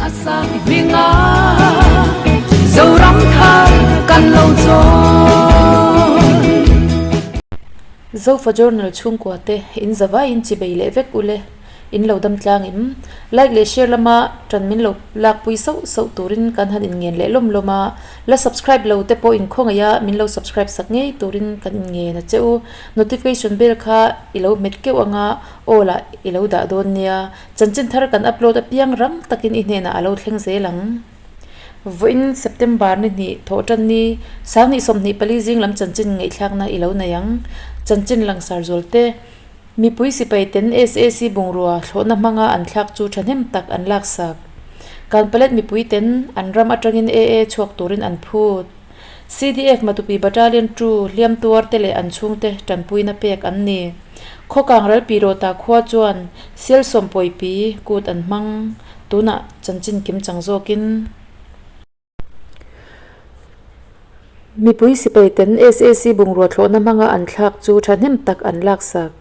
Sang hminga Zoram thar kan lo chawn. Zofa Journal chhungkua te in zavaiin chibei leh vek ule. In lo dam tlang em? Like leh share lama tan min lo lak pui sauh sauh turin kan han inngen leh lawm lawm a. La subscribe lo te pawh inkhawngaih a min lo subscribe sak ngei turin kan inngen a che u. Notification bell kha i lo hmet keuh anga aw lah i lo dah dawn nia. Chanchin thar kan upload apiang rang takin i hnenah a lo thleng zel ang. Vawiin September ni hnih thawh tan ni Sanghnih 24 zing lam chanchin ngaihthlakna i lo nei ang. Chanchin langsar zual te. Mipui sipai ten SAC bungrua thlawhna hmanga an thlak chu thahnem tak an laksak. Kanpalet mipui ten an ram atangin AA chhuak turin an phut. CDF Matupi Battalion 2 hliam tuar te leh an chhungte tanpuina pek an ni. Khawkang ral Pirota khua chuan Sialsawm Pawipi kut an hmang. Tunah chanchin kim chang zawkin. Mipui sipai ten SAC bungrua thlawhna hmanga an thlak chu thahnem tak an laksak.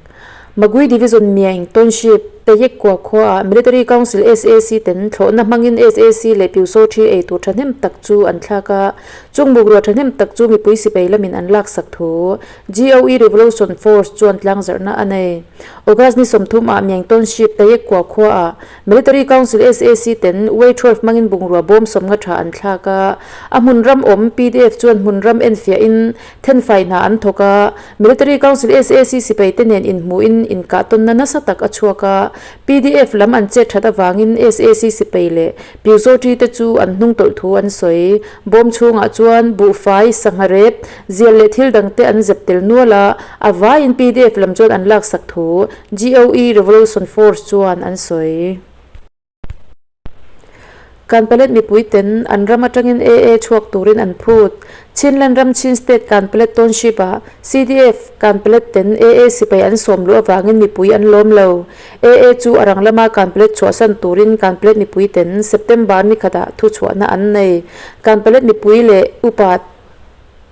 Magui Division Myaing Township, Tayekua khuaah Military Council SAC ten thlawhna hmangin SAC leh Pyusawthi ei tur thahnem tak chu an thlak a, chung bungrua thahnem tak chu mipui sipai lamin an laksak thu GOE Revolution Force chuan tlangzarhna a nei. August ni 30 ah Myaing Township, Tayekua khuaah Military Council SAC ten Way 12 hmangin bungrua bawm sawmnga tha an thlak a, a hmun ram awm pdf chuan hmun ram enfiah in thenfai hna an thawk a, Military Council SAC sipai te nen inhmuhin inkah tawnna nasa tak a chhuak a, pdf lam an chet that avangin SAC sipai leh Pyuzawṭi te chu an hnung tawlh thu an sawi. Bawm chhungah chuan buhfai, sangha rep, zial leh thil dang te an zep tel nual a, a vaiin pdf lam chuan an laksak thu GOE Revolution Force chuan an sawi. Kanpalet mipui ten an ram atangin AA chhuak turin an phut. Chinland ram Chin State Kanpalet Township ah CDF Kanpalet ten AA sipai an sawm luh avangin mipui an lawm lo. AA chu a rang lama Kanpalet chhuahsan turin Kanpalet mipui ten September ni khatah thuchhuahna an nei. Kanpalet mipui leh upa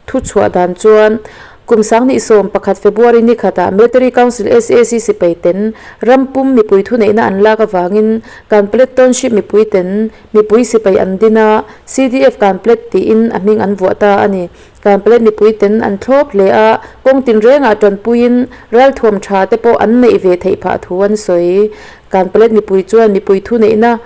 Thuchhuah dan chuan kum 2011 February ni khatah Military Council SAC sipai ten ram pum mipui thuneihna an lak avangin Kanplet Township mipui ten mipui sipai an din a, CDF Kanplet tiin a hming an vuah ta a ni. Kanplet mipui ten an thlawp hle a, kawng tinrengah tanpuiin ralthuam tha te pawh an neih ve theih phah thu an sawi. Kanplet mipui chuan mipui thuneihna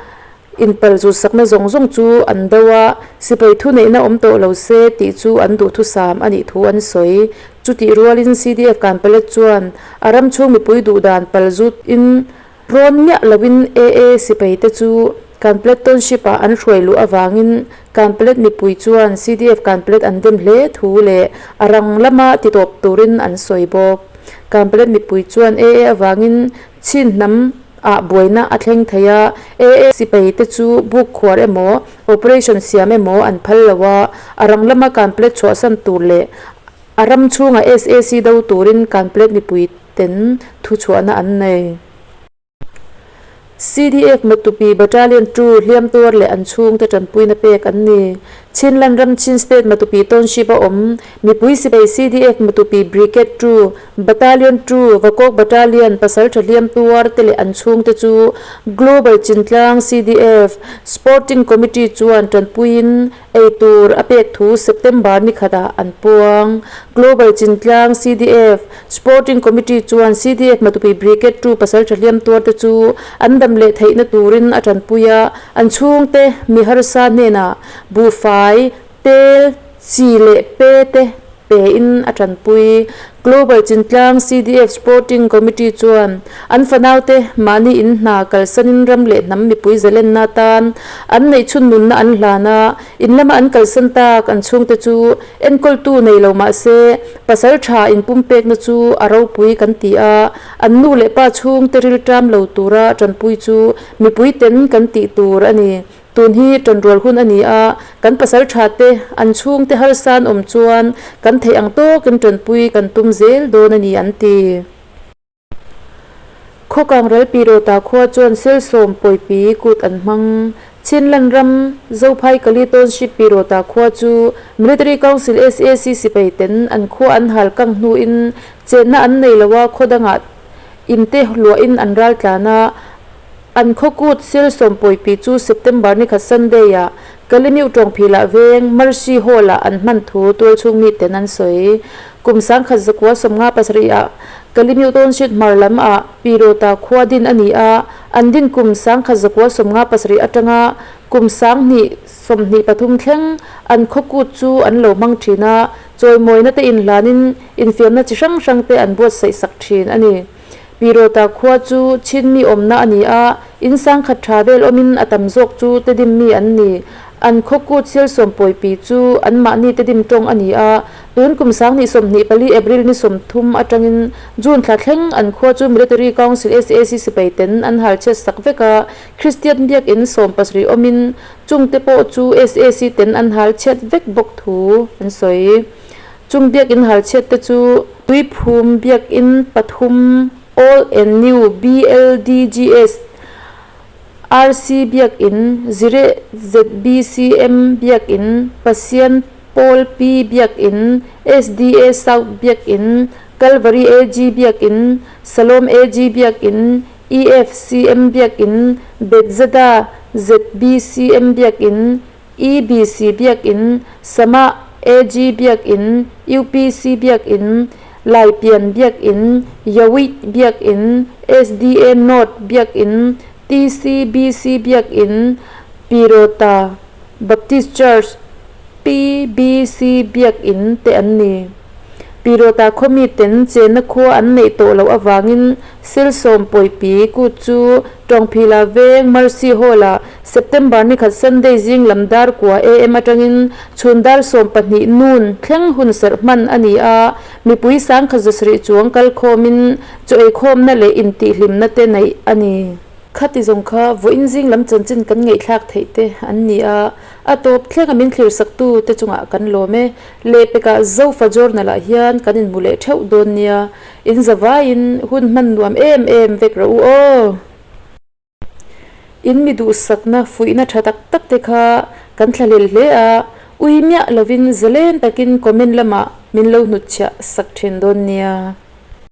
Inpal zutsakna zawng zawng chu an do a, sipai thuneihna awm tawh lo se tih chu an duhthusam a nih thu an sawi. Chutih rualin CDF Kanpalet chuan a ram chhung mipui duhdan pal zut in rawn miah loin AA sipai te chu Kanpalet Township ah an hruai luh avangin Kanpalet mipui chuan CDF Kanpalet an dem hle thu leh a rang lama titawp turin an sawi bawk. Kanpalet mipui chuan AA avangin Chin hnam ah buaina a thleng thei a, AA sipai te chu buk khuar emaw, operation siam emaw an phal lo a, a rang lama Kanplet chhuahsan tur leh a ram chhunga SAC do turin Kanplet mipui ten thuchhuahna an nei. CDF Matupi Battalion 2 hliam tuar leh an chhungte tanpuina pek an ni. Chinland ram Chin State Matupi Township a awm mipui sipai CDF Matupi Brigade 2 Battalion 2 Vakawk Battalion pasal tha hliam tuar te leh an chhungte chu Global Chintlang CDF Sporting Committee chuan tanpuiin ei tur a pek thu September ni khatah an puang. Global Chintlang CDF Sporting Committee chuan CDF Matupi Brigade 2 pasal tha hliam tuar te chu an dam leh theihna turin a tanpui a, an chhungte mi harsa hnenah buhfai, tel, chi leh pe te pein a tanpui. Global Chintlang CDF Sporting Committee chuan an fanaute mahni in hna kalsanin ram leh hnam mipui zalenna atan an neih chhun nunna an hlan a, in lama an kalsan tak an chhungte chu enkawltu nei lo mah se pasal tha inpumpekna chu a ropui kan ti a, an nu leh pa chhungte rilṭam lo tura tanpui chu mipui ten kan tih tur a ni. Tun hi ṭanrual hun a ni a, kan pasal ṭha te, an chhungte harsa an awm chuan kan theih ang tawkin ṭanpui kan tum zel dawn a ni an ti. Khawkang ral Pirota khua chuan Selsawm Pawipi kut an hmang. Chinland ram Zophai Kali Township Pirota khua chu Military Council SAC sipai ten an khua an hal kang hnuin chenna an nei lo a, khaw dangah inte luahin an ral tlan a. An khawkut Silsawm Pawipi chu September ni khat Sunday-ah Kalemiu tawngphilah veng Mercy Hall-ah an hman thu tualchhung miten an sawi. Kum 1957 ah Kalemiu Township hmar lam ah Pirota khua din a ni a, an din kum 1957 atanga kum 2023 thleng an khawkut chu an lo hmang thin a, chawimawina te inhlanin infiamna chi hrang hrang te an buatsaih sak thin a ni. Pirota khua chu Chinmi awmna a ni a, in sangkhat tha vel awmin a tam zawk chu Tedim mi an ni. An khaw kut Silsawm Pawipi chu anmahni Tedim tawng a ni a, tun kum 2024 April ni 30 atangin June thla thleng an khua chu Military Council sac sipai ten an hal chhiat sak vek a, Kristian biakinn 17 awmin chungte pawh chu sac ten an hal chhiat vek bawk thu an sawi. Chung biakinn halchhiat te chu Tuiphum biakinn pathum, Old and New, BLDGS, RC biakinn, Zireh ZBCM biakinn, Pasian Paul P biakinn, SDA South biakinn, Calvary AG biakinn, Salom AG biakinn, EFCM biakinn, Bethzada ZBCM biakinn, EBC biakinn, Sama AG biakinn, UPC biakinn, Laipian biakinn, Yawit biakinn, SDA North biakinn, TCBC biakinn, Pirota Baptist Church, PBC biakinn te an ni. Pirota khawmi ten chenna khua an neih tawh loh avangin Silsawm Pawipi kut chu Tawngphila veng Mercy Hall-ah September ni khat Sunday zing lam dar kua am atangin chhun dar 12 noon thleng hun serh hman a ni a, mipui sangkhat zasarih chuang kal khawmin chaw eikhawmna leh intihhlimna te neih a ni. Khati zawng kha vawiin zing lam chanchin kan ngaihthlak theih te an ni a, a tawp thleng a min thlir saktu te chungah kan lawm e. Lehpekah Zofa Journal ah hian kan inhmu leh theuh dawn nia, in zavaiin hun hman nuam em em vek rawh u aw. In mi duhsakna fuihna tha tak tak te kha kan thlahlel hle a, ui miah lovin zalen takin comment lamah min lo hnutchhiah sak thin dawn nia.